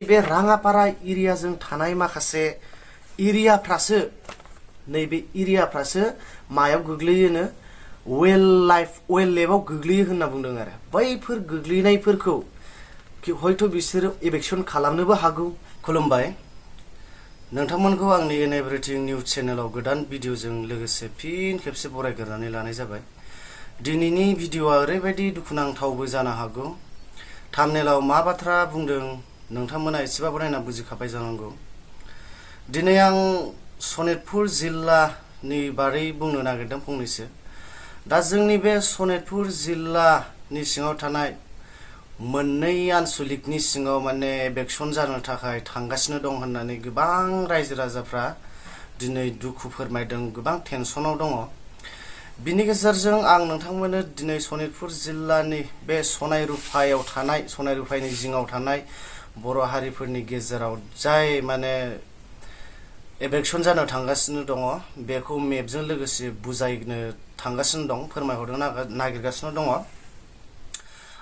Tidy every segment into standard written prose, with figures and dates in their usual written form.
बे राङापारा एरियाजों थानाय माखासे एरियाफ्रासो नैबे एरियाफ्रासो मायाव गोग्लैयोनो वेल लेभआव गोग्लैयो होनना बुंदों आरो बैफोर गोग्लैनायफोरखौ हयथ' बिसोरो एभिक्शन खालामनोबो हागौ। खुलुमबाय नोंथांमोनखौ आंनि एभ्रिथिं निउज चेनेलाव गोदान भिडिअजों लोगोसे फिन खेबसे बरायग्रोनानै लानाय जाबाय। दिनैनि भिडिअआ ओरैबायदि दुखुनांथावबो जानो हागौ। थाम्बनेलाव मा बाथ्रा बुंदों नोंथांमोना एसेबाबो नायना बुजिखाबाय जानांगौ। दिनै आं सनितपुर जिल्लानि बारै बुंनो नागिरदों फंनैसो। दा जोंनि बे सनितपुर जिल्लानि सिङाव थानाय मोननै आनसलिकनि सिङाव माने एभिक्शन जानो थाखाय थांगासिनो दं होननानै गोबां रायजो राजाफ्रा दिनै दुखु फोरमायदों, गोबां टेनसनाव दङ। बिनि गेजेरजों आं नोंथांमोननो दिनै सनितपुर जिल्लानि बे सनायरुफायाव थानाय सनायरुफायनि जिङाव थानाय बर' हारिफोरनि गेजेराव जाय माने एभिक्शन जानो थांगासिनो दङ बेखौ मेपजों लोगोसे बुजायनो थांगासिनो दं, फोरमायहरनो नागिरगासिनो दङ।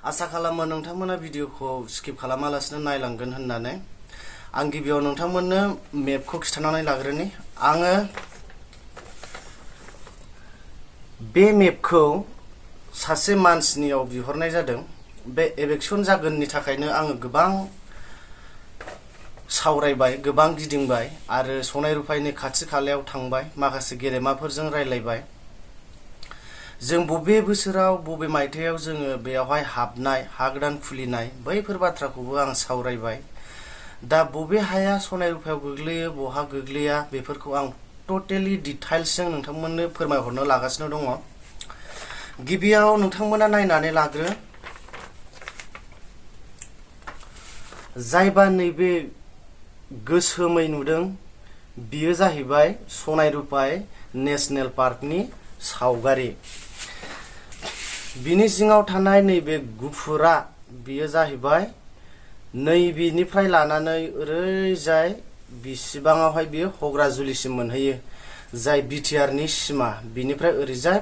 आसा खालामो नोंथांमोना भिडिअखौ स्किप खालामालासिनो नायलांगोन होननानै। आं गिबियाव नोंथांमोननो मेपखौ खिन्थानानै लाग्रोनि। आङो बे मेपखौ सासे मानसिनियाव बिहरनाय जादों। बे एभिक्शन जागोननि थाखायनो आङो गोबां सावरायबाय, गोबां गिदिंबाय आरो सनायरुफायनि खाथि खालायाव थांबाय, माखासे गेलेमाफोरजों रायलायबाय। जों बबे बोसोराव बबे मायथाइयाव जोङो बेयावहाय हाबनाय, हा गोदान खुलिनाय बैफोर बाथ्राखौबो आं सावरायबाय। दा बबे हाया सनायरुफायाव गोग्लैयो बहा गोग्लैया बेफोरखौ आं टटेलि डिटेल्सजों नोंथांमोननो फोरमायहरनो लागासिनो दङ। गिबियाव नोंथांमोना नायनानै लाग्रो। जायबा नैबे गोसोमै नुदों बियो जाहैबाय सनायरुफाय नेशनेल पार्कनि सावगारि। बिनि सिङाव थानाय नैबे गुफुरा बियो जाहैबाय नैबेनिफ्राय लानानै ओरैजाय बिसिबाङावहाय बियो हग्राजुलिसिम मोनहैयो, जाय बिटिआरनि सिमा। बिनिफ्राय ओरैजाय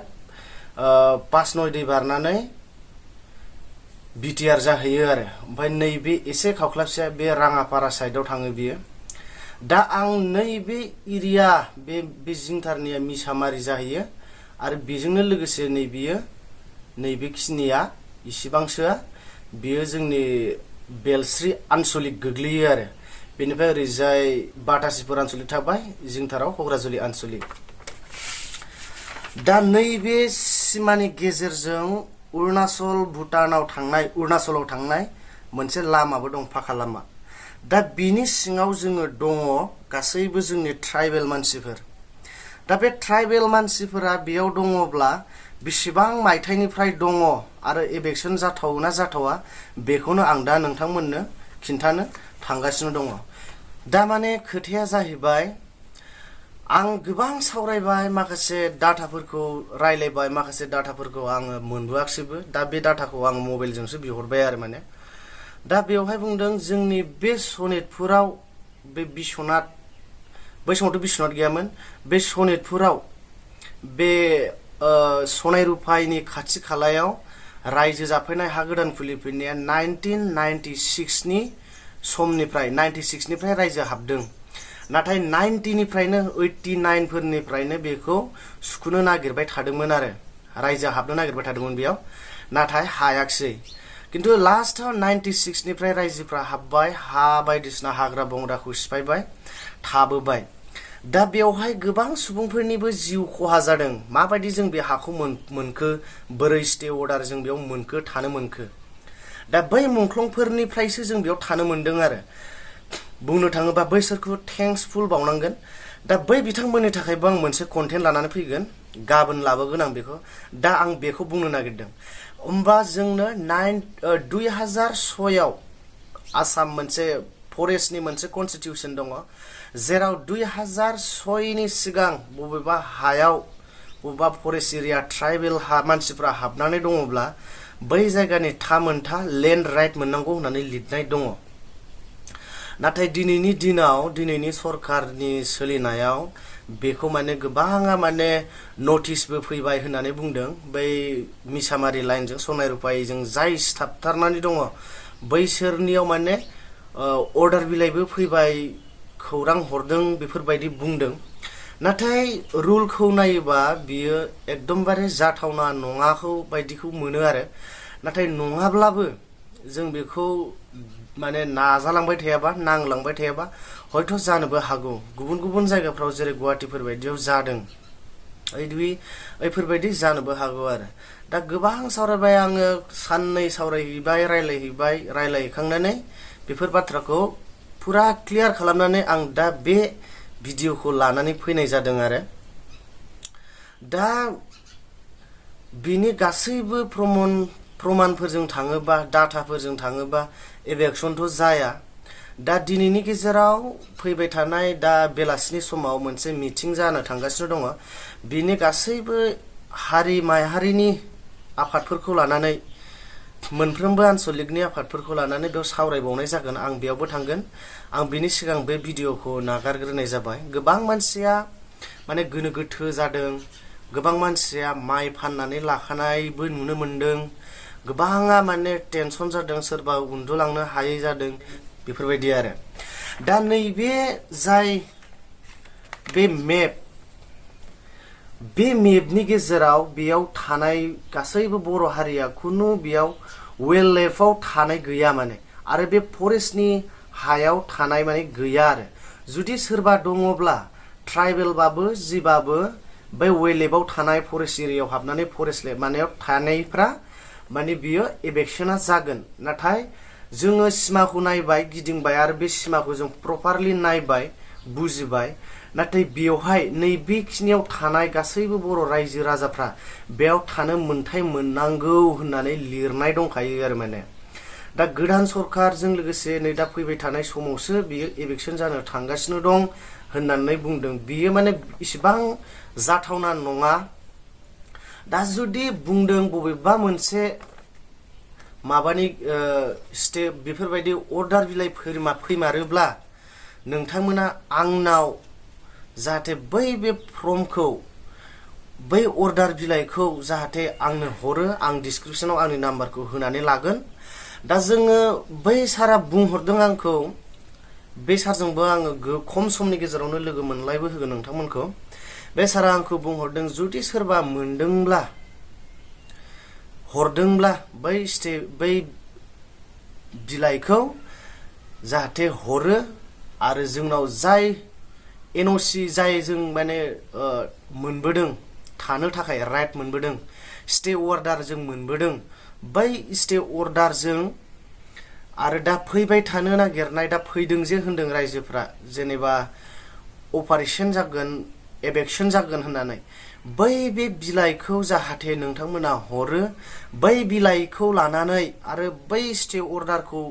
5 दै बारनानै बिटिआर जाहैयो आरो। ओमफ्राय नैबे एसे खावख्लाबसेया बे राङापारा साइडआव थाङो बियो। दा आं नैबे एरिया बे जिंथारनिया मिसामारि जाहैयो आरो बेजोंनो लोगोसे नैबेखिनिया इसिबांसोआ बियो जोंनि बेलस्रि आनसलिक गोग्लैयो आरो। बेनिफ्राय ओरैजाय बाटासिफोर आनसलिक थाबाय, जिंथाराव हग्राजुलि आनसलिक। दा नैबे सिमानि गेजेरजों अरुणाचलाव थांनाय मोनसे लामाबो दं, फाखा लामा। दा बिनि सिङाव जोङो दङ गासैबो जोंनि ट्राइबेल मानसिफोर। दा बे ट्राइबेल मानसिफोरा बेयाव दङब्ला बेसेबां मायथाइनिफ्राय दङ आरो एभिक्शन जाथावना जाथावा बेखौनो आं दा नोंथांमोननो खिन्थानो थांगासिनो दङ। दा माने खोथाया जाहैबाय आं गोबां सावरायबाय, माखासे डाटाफोरखौ रायलायबाय, माखासे डाटाफोरखौ आङो मोनबोआखिसैबो। दा बे डाटाखौ आं मबाइलजोंसो बिहरबाय आरो माने। दा बेवहाय बुंदों जोंनि बे सनितपुराव बे बिस्वनाथ, बै समावथ' बिस्वनाथ गैयामोन, बे सनितपुराव बे सनायरुफायनि खाथि खालायाव रायजो जाफैनाय हा गोदान खुलिफैनाया 1996नि समनिफ्राय 96निफ्राय रायजो हाबदों। नाथाय 90निफ्रायनो 89 फोरनिफ्रायनो बेखौ सुखुनो नागिरबाय थादोंमोन आरो रायजो हाबनो नागिरबाय थादोंमोन बेयाव, नाथाय हायाखिसै। किन्तु लास्टआव 96निफ्राय रायजोफ्रा हाबबाय, हा बायदिसिना हाग्रा बंग्राखौ सिफायबाय, थाबोबाय। दा बेवहाय गोबां सुबुंफोरनिबो जिउ खहा जादों। माबायदि जों बे हाखौ मोनखो, बोरै स्टे अर्डार जों बेयाव मोनखो, थानो मोनखो। दा बै मुंख्लंफोरनिफ्रायसो जों बेयाव थानो मोनदों आरो। बुंनो थाङोबा बैसोरखौ थेंक्सफुल बावनांगोन। दा बै बिथांमोननि थाखायबो आं मोनसे कन्टेन्ट लानानै फैगोन, गाबोन लाबोगोन आं बेखौ। दा आं बेखौ बुंनो नागिरदों। होमबा जोंनो 2006आव आसाम मोनसे फरेस्टनि मोनसे कनस्टिटिउसन दङ, जेराव 2006नि सिगां बबेबा हायाव बबेबा फरेस्ट एरिया ट्राइबेल मानसिफ्रा हाबनानै दङब्ला बै जायगानि थामोनथा लेन्ड राइट मोननांगौ होननानै लिरनाय दङ। नाथाय दिनैनि दिनाव, दिनैनि सरकारनि सोलिनायाव बेखौ माने गोबाङा माने नटिसबो फैबाय होननानै बुंदों। बै मिसामारि लाइनजों सनायरुफायजों जाय सिथाबथारनानै दङ बैसोरनियाव माने अर्डार बिलाइबो फैबाय खौरां हरदों बेफोरबायदि बुंदों नाथाय रुलखौ नायोबा बियो एकदमबारे जाथावना नङाखौ बायदिखौ मोनो आरो नाथाय नङाब्लाबो जों बेखौ माने नाजालांबाय थायाबा नांलांबाय थायाबा हयथ' जानोबो हागौ गुबुन गुबुन जायगाफ्राव जेरै गुवाहाटीफोर बायदियाव जादों बेफोरबायदि जानोबो हागौ आरो दा गोबां सावरायबाय आङो साननै सावरायहैबाय रायलायखांनानै बेफोर बाथ्राखौ पुरा क्लियार खालामनानै आं दा बे भिडिअखौ लानानै फैनाय जादों आरो दा बिनि गासैबो प्रमानफोरजों थाङोबा डाटाफोरजों थाङोबा एभेक्सनथ' जाया दा दिनैनि गेजेराव फैबाय थानाय दा बेलासिनि समाव मोनसे मिटिं जानो थांगासिनो दङ बिनि गासैबो हारि माहारिनि आफादफोरखौ लानानै मोनफ्रोमबो आनसलिकनि आफादफोरखौ लानानै बेयाव सावरायबावनाय जागोन आं बेयावबो थांगोन आं बिनि सिगां बे भिडिअखौ नागारग्रोनाय जाबाय गोबां मानसिया माने गोनो गोथो जादों गोबां मानसिया माइ फाननानै लाखानायबो नुनो मोनदों गोबाङा माने टेनसन जादों सोरबा उन्दुलांनो हायै जादों बेफोरबायदि आरो दा नैबे जाय बे मेपनि गेजेराव बेयाव थानाय गासैबो बर' हारिया खुनु बेयाव वेल लाइफआव थानाय गैया माने आरो बे फरेस्टनि हायाव थानाय माने गैया आरो जुदि सोरबा दङब्ला ट्राइबेलबाबो जिबाबो बै वेल लाइफआव थानाय फरेस्ट एरियायाव हाबनानै फरेस्ट माने थानायफ्रा माने बियो एभेक्सना जागोन नाथाय जोङो सिमाखौ नायबाय गिदिंबाय आरो बे सिमाखौ जों प्रपारलि नायबाय बुजिबाय नाथाय बेवहाय नैबेखिनियाव थानाय गासैबो बर' रायजो राजाफ्रा बेयाव थानो मोन्थाय मोननांगौ होननानै लिरनाय दंखायो आरो माने दा गोदान सरखारजों लोगोसे नै दा फैबाय थानाय समावसो बियो एभेक्सन जानो थांगासिनो दं होननानै बुंदों बियो माने इसेबां जाथावना नङा दा जुदि बुंदों बबेबा मोनसे माबानि स्टेप बेफोरबायदि अर्डार बिलाइ फैमारोब्ला नोंथांमोना आंनाव जाहाथे बै बे फर्मखौ बै अर्डार बिलाइखौ जाहाथे आंनो हरो आं डिसक्रिपसनाव आंनि नाम्बारखौ होनानै लागोन दा जोङो बै सारा बुंहरदों आंखौ बे सारजोंबो आङो खम समनि गेजेरावनो लोगो मोनलायबो होगोन नोंथांमोनखौ बे सारा आंखौ बुंहरदों जुदि सोरबा मोनदोंब्ला हरदोंब्ला बै बिलाइखौ जाहाथे हरो आरो जोंनाव जाय एनअसि जाय जों माने मोनबोदों थानो थाखाय राइट मोनबोदों स्टे अर्डार जों मोनबोदों बै स्टे अर्डारजों आरो दा फैबाय थानो नागिरनाय दा फैदों जे होनदों रायजोफ्रा जेनेबा अपारेशन जागोन एभेक्सन जागोन होननानै बै बे बिलाइखौ जाहाथे नोंथांमोना हरो बै बिलाइखौ लानानै आरो बै स्टे अर्डारखौ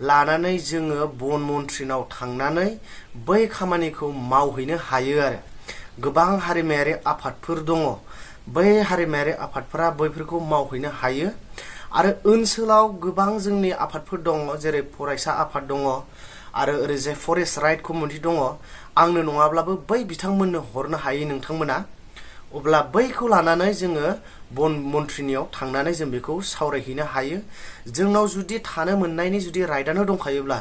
लानानै जोङो बन मन्थ्रिनाव थांनानै बै खामानिखौ मावहैनो हायो आरो गोबां हारिमायारि आफादफोर दङ बै हारिमायारि आफादफोरा बैफोरखौ मावहैनो हायो आरो ओनसोलाव गोबां जोंनि आफादफोर दङ जेरै फरायसा आफाद दङ आरो ओरैजाय फरेस्ट राइट कमिटि दङ आंनो नङाब्लाबो बै बिथांमोननो हरनो हायो नोंथांमोना अब्ला बैखौ लानानै जोङो बन मन्थ्रिनियाव थांनानै जों बेखौ सावरायहैनो हायो जोंनाव जुदि थानो मोननायनि जुदि राइटआनो दंखायोब्ला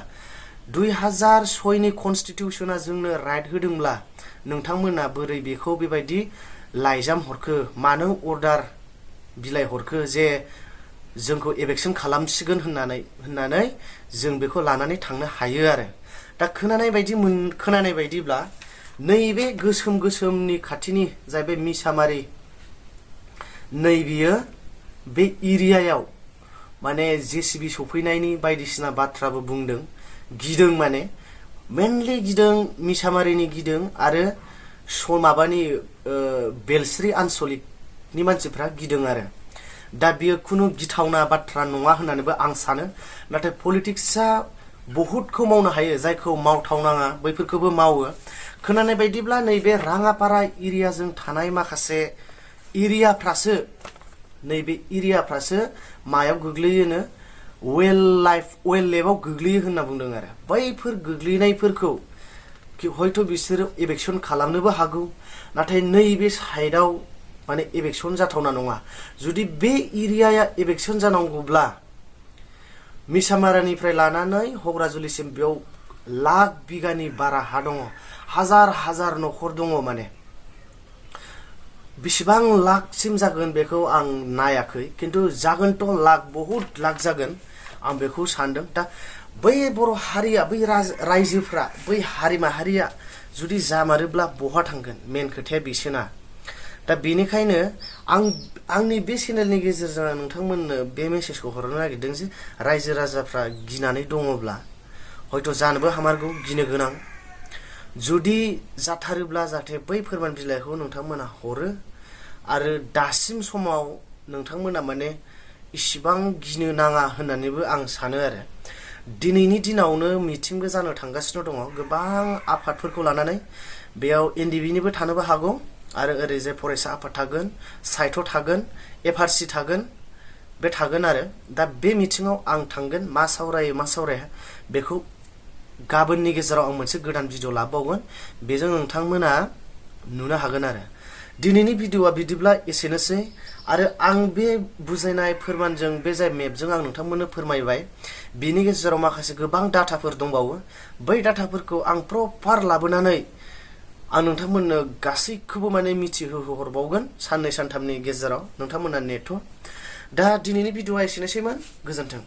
2006नि कनस्टिटिउसना जोंनो राइट होदोंब्ला नोंथांमोना बोरै बेखौ बेबायदि लाइजाम हरखो मानो अर्डार बिलाइ हरखो जे जोंखौ एभेक्सन खालामसिगोन होननानै जों बेखौ लानानै थांनो हायो आरो दा खोनानाय बायदिब्ला नैबे गोसोमनि खाथिनि जाय बे मिसामारि नैबेयो बे एरियायाव माने जेसिबि सफैनायनि बायदिसिना बाथ्राबो बुंदों गिदों माने मेनलि गिदों मिसामारिनि गिदों आरो माबानि बेलस्रि आनसलिकनि मानसिफ्रा गिदों आरो दा बियो खुनु गिथावना बाथ्रा नङा होननानैबो आं सानो नाथाय पलिटिक्सआ बहुतखौ मावनो हायो जायखौ मावथावनाङा बैफोरखौबो मावो खोनानाय बायदिब्ला नैबे राङापारा एरियाजों थानाय माखासे एरियाफ्रासो नैबे एरियाफ्रासो मायाव गोग्लैयोनो वेल लाइफआव गोग्लैयो होनना बुंदों आरो बैफोर गोग्लैनायफोरखौ हयथ' बिसोरो एभेक्सन खालामनोबो हागौ नाथाय नैबे साइडआव माने एभेक्सन जाथावना नङा जुदि बे एरियाया एभेक्सन जानांगौब्ला मिसामारानिफ्राय लानानै हग्राजुलिसिम बेयाव लाख बिगानि बारा हा दङ हाजार हाजार न'खर दङ माने बेसेबां लाखसिम जागोन बेखौ आं नायाखै खिन्थु जागोनथ' लाख बहुत लाख जागोन आं बेखौ सानदों दा बै बर' हारिया बै रायजोफ्रा बै हारि माहारिया जुदि जामारोब्ला बहा थांगोन मेन खोथाया बिसोना दा बेनिखायनो आंनि बे चेनेलनि गेजेरजों आं नोंथांमोननो बे मेसेजखौ हरनो नागिरदों जे रायजो राजाफ्रा गिनानै दङब्ला हयथ' जानोबो हामारगौ गिनो गोनां जुदि जाथारोब्ला जाहाथे बै फोरमान बिलाइखौ नोंथांमोना हरो आरो दासिम समाव नोंथांमोना माने इसिबां गिनो नाङा होननानैबो आं सानो आरो दिनैनि दिनावनो मिटिंबो जानो थांगासिनो दङ गोबां आफादफोरखौ लानानै बेयाव एनडिबिनिबो थानोबो हागौ आरो ओरैजाय फरायसा आफाद थागोन साइथ थागोन एफआरसि थागोन बे थागोन आरो दा बे मिटिङाव आं थांगोन मा सावरायो मा सावराया बेखौ गाबोननि गेजेराव आं मोनसे गोदान भिडिअ लाबावगोन बेजों नोंथांमोना नुनो हागोन आरो दिनैनि भिडिअआ बिदिब्ला एसेनोसै आरो आं बे बुजायनाय फोरमानजों बे जाय मेपजों आं नोंथांमोननो फोरमायबाय बिनि गेजेराव माखासे गोबां डाटाफोर दंबावो बै डाटाफोरखौ आं प्रपार लाबोनानै आं नोंथांमोननो गासैखौबो माने मिथिहोहरबावगोन साननै सानथामनि गेजेराव नोंथांमोना नेथ' दा दिनैनि भिडिअआ एसेनोसैमोन गोजोन्थों।